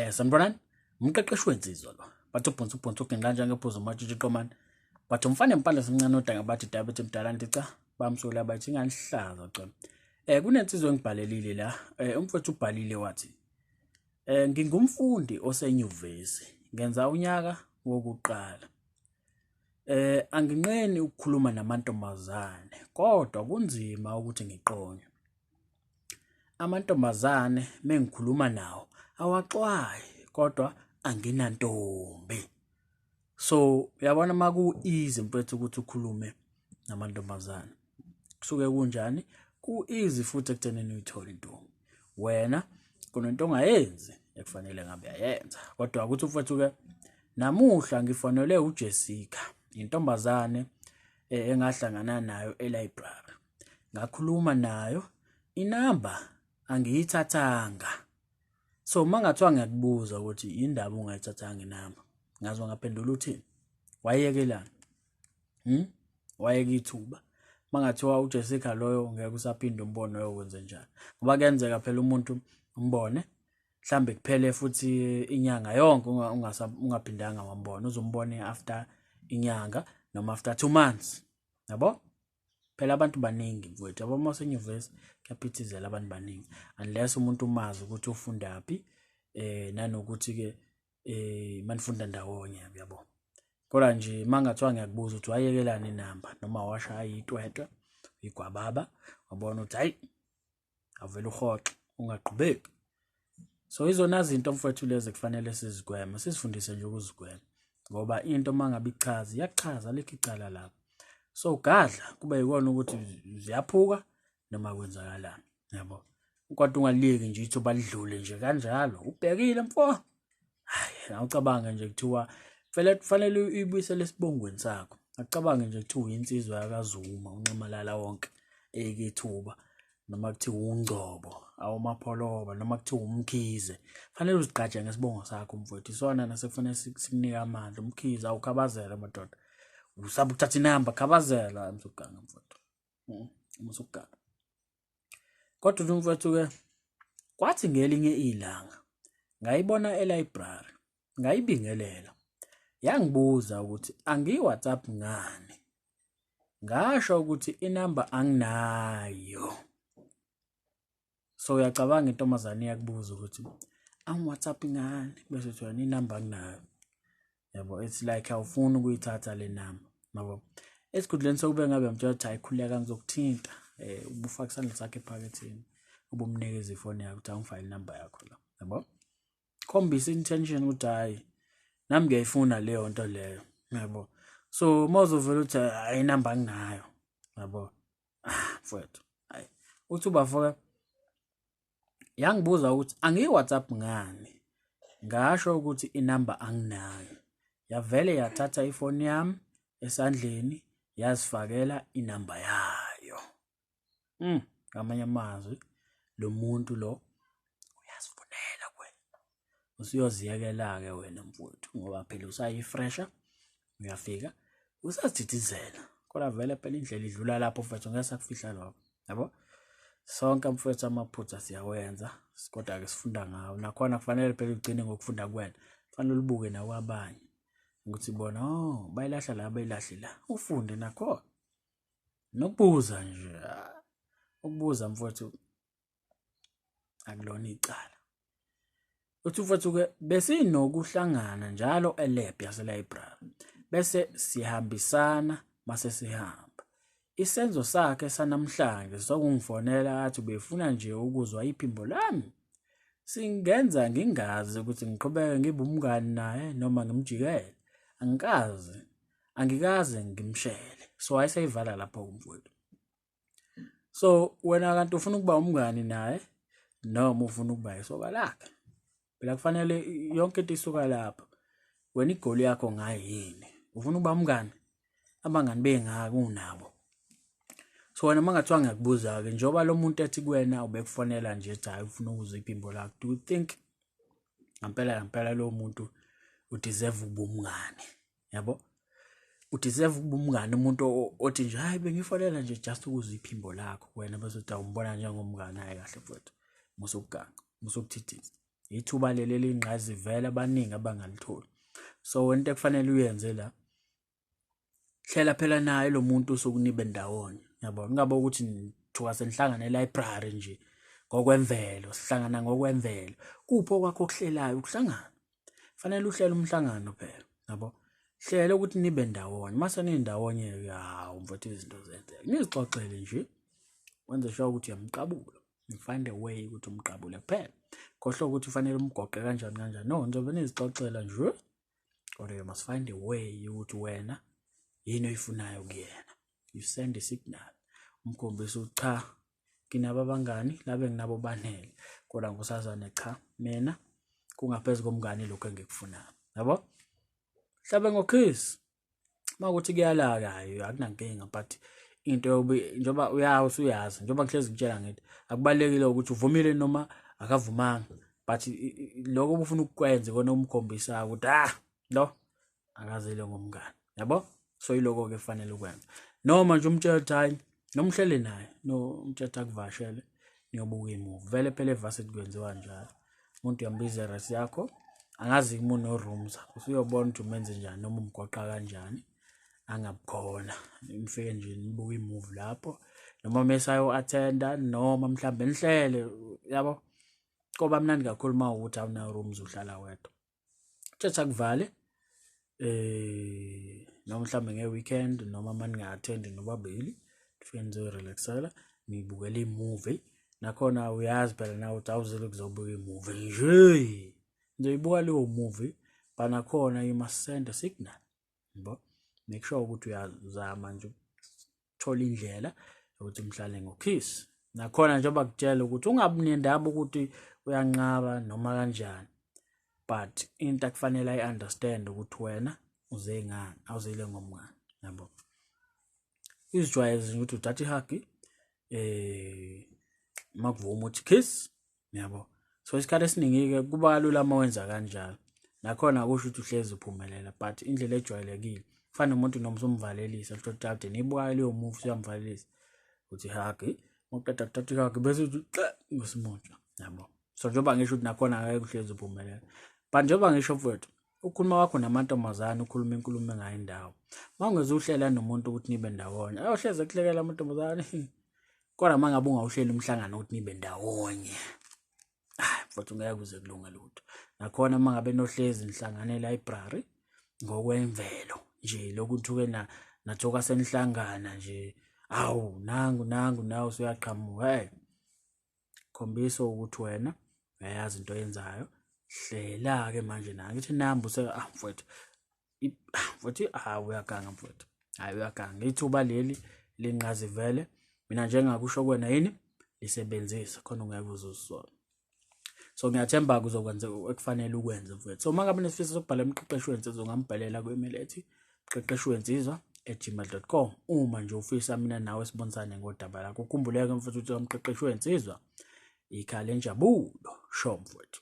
Sanibonani. Umqeqeshi wensizwa lo. Bathi ubhonsi ubhonsi uginqa njengephuzu umatshitshi qomane. Bathi umfana empandla semncane odanga bathi diabetes mdala nti cha bamsula bathi inganihlaza cha. Kunensizwa engibhalelile la. Umfowethu ubhalile wathi ngingumfundi osenyuvesi ngenza unyaka wokuqala. Anginqeni ukukhuluma namantombazane kodwa kunzima ukuthi ngiqonywe. Amantombazane mengikhuluma nawo awaxwayi kodwa anginantombi. So uyabona uma ku-easy mfethu ukuthi ukhulume namantombazane kusuke kunjani? Ku-easy futhi ekuthenini uyithole intombi. Wena kunento ongayenzi ekufanele ngabe uyayenza. Kodwa ukuthi mfethu-ke namuhla ngifonelwe uJessica, intombazane engahlangana nayo e-library. Ngakhuluma nayo inamba angiyithathanga. So uma ngathiwa ngiyakubuza ukuthi yindaba ungayithathanga inamba, ngaze ngaphendula uthini? Wayekelani? Wayeka ithuba. Uma ngathiwa uJessica loyo ngeke usaphinde umbone uyokwenze njani? Ngoba kuyenzeka phela umuntu umbone mhlambe kuphele futhi inyanga yonke ungaphindanga wambona, uzombone after inyanga noma after 2 months. Yabo? Phela abantu baningi mfowethu, yabo uma usenyuvesi kuyaphithizela abantu baningi unless umuntu umazi ukuthi ufundaphi nanokuthi ke manifunda ndawonye yabo. Kodwa nje uma ngathiwa ngiyakubuza ukuthi wayekelani inamba noma washaya itwetwe igwababa wabona ukuthi hayi avele uhoxe ungaqhubeki. So izona zinto mfowethu lezi kufanele sizigweme, sizifundise nje ukuzigwema ngoba into uma ngabe ichaza iyachaza alikho icala lapho. So gadla kube yikona ukuthi ziyaphuka noma kwenzakalani yabo. Kodwa ungaliyeki nje ithuba lidlule nje kanjalo ubhekile mfo. Hayi awucabange nje kuthiwa vele kufanele uyibuyisele esibongweni sakho. Akucabange nje kuthiwa uyinsizwa yakaZuma unxamalala wonke eyekethuba noma kuthiwa uNgcobo awuMapholoba noma kuthiwa uMkhize. Fanele uzigqaje ngesibongo sakho mfowethu, isona nasekufanele sikunike amandla. UMkhize awukhabazela madoda, usaba ukuthatha inamba khabazela msukuganga mfowethu, msukuganga. Kodwa umfowethu ke kwathi ngelinye ilanga ngayibona e-library, ngayibingelela, yangibuza ukuthi angiyi-WhatsApp ngani. Ngasho ukuthi inamba anginayo. So uyacabanga intombazane iyakubuza ukuthi angi-WhatsApp ngani, bese uthi wena inamba anginayo. Yabo, it's like awufuni ukuyithatha le namba yabo. Esikhundleni sokube ngabe uyamtshela ukuthi hayi khuleka ngizokuthinta, ubufaka isandla sakho ephaketheni ubumnikeza ifoni yakho ukuthi angifake inamba yakho la yabo. Khombisa intention ukuthi hayi nami ngiyayifuna leyo nto leyo yabo. So uma uzovela uthi hayi inamba anginayo yabo, mfowethu hayi uthi ubafoka yangibuza ukuthi angiyi-WhatsApp ngani, ngasho ukuthi inamba anginayo. Yavele yathatha ifoni yami esandleni yazifakela inamba yayo. Ngamanye amazwi lo muntu lo uyazifunela kuwena, usuyoziyekela-ke wena mfowethu ngoba phela usayifresha, uyafika usazithithizela. Kodwa vele phela indlela idlula lapho mfowethu, ngeke sakufihla lokho yabo. Sonke mfowethu amaphutha siyawenza, kodwa-ke sifunda ngawo. Nakhona kufanele phela ugcine ngokufunda kuwena, kufanele ulibuke nakwabanye ukuthi bona oh bayilahla la bayilahle la, ufunde nakhona. Nokubuza nje, ukubuza mfowethu akulona icala. Uthi mfowethu-ke besinokuhlangana njalo e-lab yase-library bese sihambisana mase sihamba. Isenzo sakhe sanamhlanje sokungifonela athi ubefuna nje ukuzwa iphimbo lami singenza ngingazi ukuthi ngiqhubeke ngibe umngani naye noma ngimjikele. Angikaze, angikaze ngimshele. So wayeseyivala lapho umfowethu. So wena kanti ufuna ukuba umngani naye noma ufuna ukuba isoka lakhe? Phela kufanele yonke into isuka lapho. Wena igoli yakho ngayini? Ufuna ukuba umngani? Abangani bengaka unabo. So wena uma ngathiwa ngiyakubuza-ke njengoba lo muntu ethi kuwena ubekufonela nje ethi hhayi ufuna ukuzwa iphimbo lakho, do you think ngampela ngampela lowo muntu udeserve ukuba umngani? Yabo? Udeserve ukuba umngani umuntu othi nje hayi bengifonela nje just ukuzwa iphimbo lakho, wena bese uthi awumbona njengomngani. Hayi kahle mfowethu, musa ukuganga, musa ukuthithiza. Ithuba leli elingqayizivele abaningi abangalitholi. So into ekufanele uyenze la, hlela phela naye lo muntu usuku nibe ndawonye, yabo. Kungabe ukuthi nithuka senihlangana e-library nje ngokwemvelo, sihlangana ngokwemvelo. Kuphi okwakho okuhlelayo ukuhlangana? Fanele uhlele umhlangano phela, yabo. Hlela ukuthi nibe ndawonye. Mase nindawonye-ke, hawu mfowethu, izinto zenzeka. Nizixoxele nje, wenze sure ukuthi uyamqabula. You find a way ukuthi umqabule kuphela. Khohlwa ukuthi ufanele umgoqe kanjani kanjani. No, nizobe nizixoxela nje. Kodwa you must find a way ukuthi wena yini oyifunayo kuyena. You send a signal. Umkhombise ukuthi cha, nginabo abangani, laba enginabo banele. Kodwa nkosazane cha, mina kungaphezu komngani lokhu engikufunayo. Yabo? Hlabe ngokiss. Uma kuthi kuyalaka, hayi akunankinga, but into yobe njengoba uyazi usuyazi, njengoba ngihlezi ngitshela ngithi akubalulekile ukuthi uvumile noma akavumanga, but lokho obufuna ukukwenza ikona umkhombisayo ukuthi ah lo akazile ngomngane, yabo. So yiloko ke fanele ukwenza, noma nje umtshela ukuthi hayi, noma uhlele naye, no umtshela ukuthi akuvashele niyobuka imuvi. Vele phela evarsity kwenziwa njalo, umuntu uyambiza res yakho, angazi uma uno-rooms usuyobona ukuthi umenze njani noma umgoqa kanjani angabukhona, nifike nje nibuke imuvi lapho, noma mesayo-attenda, noma mhlawumbe nihlele, yabo. Koba mnandi kakhulu uma ukuthi awunayo rooms, uhlala wedwa. Thetha kuvale noma mhlawumbe nge-weekend, noma uma ninga-attendi nobabili, nifike nizoyirelaxela, nibukele imuvi. Nakhona uyazi phela nawe ukuthi awuzele kuzobuka imuvi nje, nizoyibuka leyo movie, but nakhona you must send a signal, yabo. Make sure ukuthi uyazama nje ukuthola indlela yokuthi mhlale ngokiss. Nakhona njengoba kutshela ukuthi ungabi nendaba ukuthi uyanqaba noma kanjani, but into akufanele ayi-understand ukuthi wena uze ngani, awuzile ngomngani, yabo. Izijwayeze nje ukuthi uthatha ihug, makuvuma uthi kiss, yabo. So isikhathi esiningi-ke kuba kalula uma wenza kanjalo. Nakhona akusho ukuthi uhlezi uphumelela, but indlela ejwayelekile kufana nomuntu noma usumvalelisa, kusho ukuthi ade niyibuka leyo movie, usuyamvalelisa uthi hug, mawuqeda kuthatha ihug bese uthi xe ngosimontsha, yabo. So njengoba ngisho ukuthi nakhona angeke uhlezi uphumelela, but njengoba ngisho mfowethu, ukukhuluma kwakho namantombazane ukhuluma inkulumo engayi ndawo. Uma ungeze uhlela nomuntu ukuthi nibe ndawonye, ayohleze kuhlekela amantombazane. Kodwa uma ngabe ungawuhleli umhlangano ukuthi nibe ndawonye, hayi mfowethu, ngeke kuze kulunge lutho. Nakhona uma ngabe nohlezi nihlangane e-library ngokwemvelo nje, lokhu nithuke na nathoka senihlangana nje, awu nangu nangu nawe usuyaqhamuka, hey, khombisa ukuthi wena uyayazi into oyenzayo. Hlela-ke manje nayo ngithi namba use ah mfowethu, mfowethu, ah uyaganga mfowethu, hayi uyaganga. Ithuba leli linqazivele, mina njengakusho kuwena yini, lisebenzise khona ungeke uze uzisole. So ngiyathemba kuzokwenza ekufanele ukwenze mfowethu. So uma ngabe nesifiso sokubhala umqeqeshi wensizwa, ungambhalela ku-email ethi mqeqeshi wensizwa@gmail.com uma nje ufisa mina nawe sibonisane ngodaba lakho. Ukhumbuleke mfowethu ukuthi umqeqeshi wensizwa ikhala enjabulo sho mfowethu.